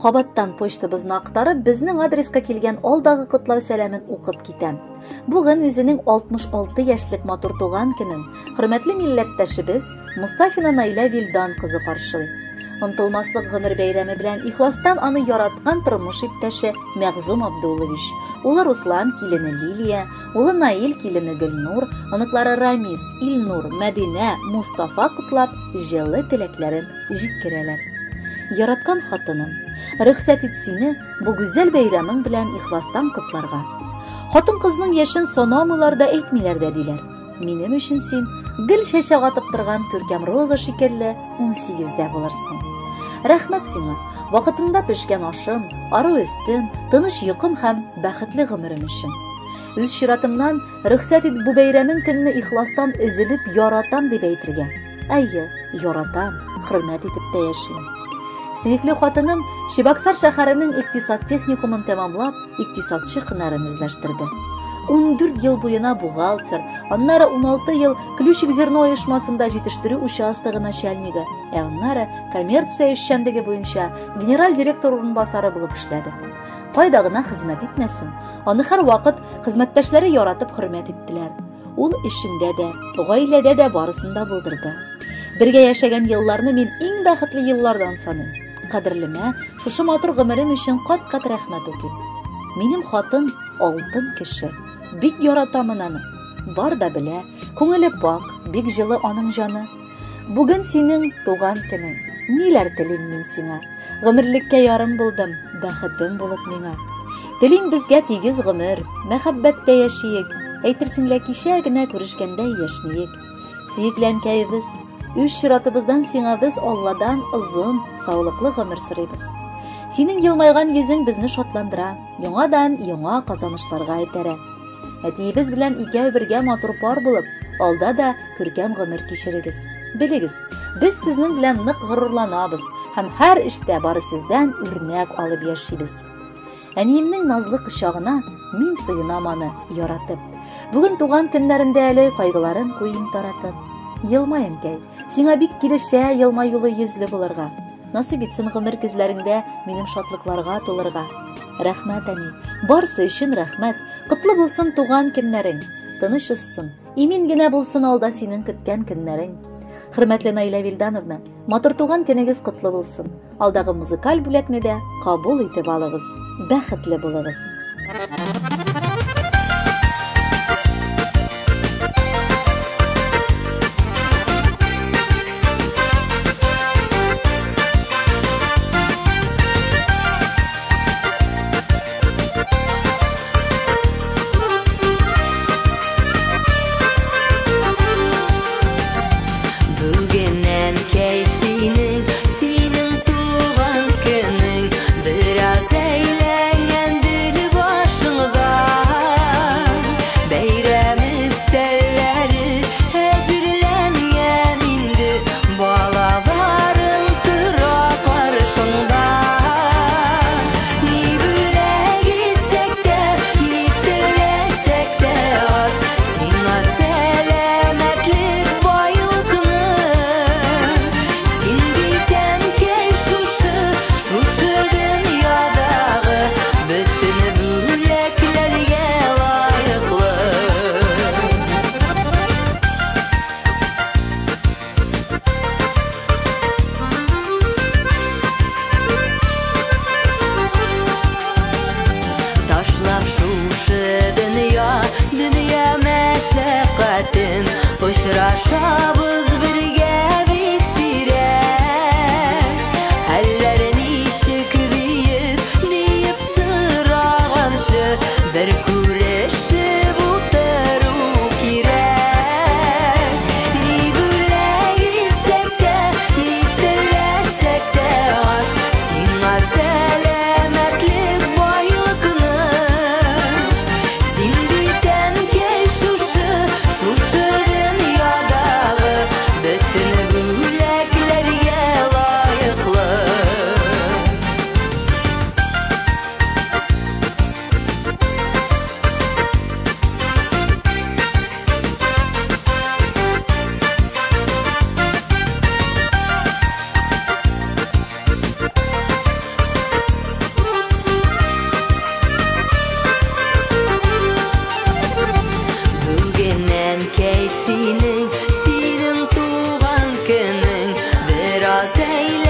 Кабаттан почтабызны актарып, безнең адреска килгән алдагы котлау сәламен укып китәм. Бүген үзенең 66 яшьлек матур туган көнен хөрмәтле милләттәшебез Мустафина Наилә Вилдан кызы каршылый. Онтылмаслык гомер бәйрәме белән ихластан аны яраткан тормыш иптәше Мәгъзум Абдуллович, улы Руслан, килене Лилия, улы Наил, килене Гөлнур, оныклары Рамис, Илнур, Мәдинә, Мустафа котлап, җылы теләкләрен җиткерәләр. Яраткан хатыным, рөхсәт ит сине бу гүзәл бәйрәмең белән ихластан котларга. Хатын-кызның яшен санамыйлар да әйтмиләр дә диләр. Минем өчен син гел чәчәк атып торган күркәм роза шикелле 18-дә булырсың. Рәхмәт сиңа, вакытында пешкән ашым, ару өстем, тыныч йокым һәм бәхетле гомерем өчен. Үз чиратымнан рөхсәт ит бу бәйрәмең көнне ихластан өзелеп яратам дип әйтергә. Әйе, яратам, хөрмәт итеп тә яшим. Сөекле хатыным Чебоксар шәһәренең икътисад техникумын тәмамлап, икътисадчы һөнәрен үзләштерде. 14 ел буена бухгалтер, аннары 16 ел Ключик зерно оешмасында җитештерү участогы начальнигы, ә аннары коммерция эшчәнлеге буенча генераль директор урынбасары булып эшләде. Кайда гына хезмәт итмәсен, аны һәрвакыт хезмәттәшләре яратып хөрмәт иттеләр. Ул эшендә дә, гаиләдә дә барысын да булдырды. Бергә яшәгән елларны мин иң бәхетле еллардан саныйм. Кадерлемә, шушы матур гомерем өчен кат-кат рәхмәт укыйм. Минем хатын алтын кеше. Бик яратамын аны. Бар да белә, күңеле пак, бик җылы аның җаны. Бүген синең туган көнең. Ниләр телим мин сиңа? Гомерлеккә ярым булдым, бәхетем булып миңа. Телим безгә тигез гомер, мәхәббәттә яшиек. Әйтерсең лә кичә генә күрешкәндәй яшниек. Сөекле әнкәебез, үз чиратыбыздан сиңа без Алладан озын, саулыклы гомер сорыйбыз. Синең елмайган йөзең безне шатландыра, яңадан яңа казанышларга этәрә. Әтиебез белән икәү бергә матур пар булып, алда да күркәм гомер кичерегез. Белегез, без сезнең белән нык горурланабыз һәм һәр эштә бары сездән үрнәк алып яшибез. Әниемнең назлы кочагына мин сыенам аны яратып. Бүген туган көннәрендә әле кайгыларын куйым таратып. Елмай, әнкәй, сиңа бик килешә елмаюлы йөзле булырга. Насыйп итсен гомер көзләреңдә минем шатлыкларга тулырга. Рәхмәт, әни, барсы өчен рәхмәт. Котлы булсын туган көннәрең. Тыныч узсын, имин генә булсын алда синең көткән көннәрең. Хөрмәтле Наилә Вилдановна, матур туган көнегез котлы булсын. Алдагы музыкаль бүләкне дә кабул итеп алыгыз. Бәхетле булыгыз. Бүген әнкәй синең, синең туган көнең. Бераз әйләнгәндер башыңда. Наилә.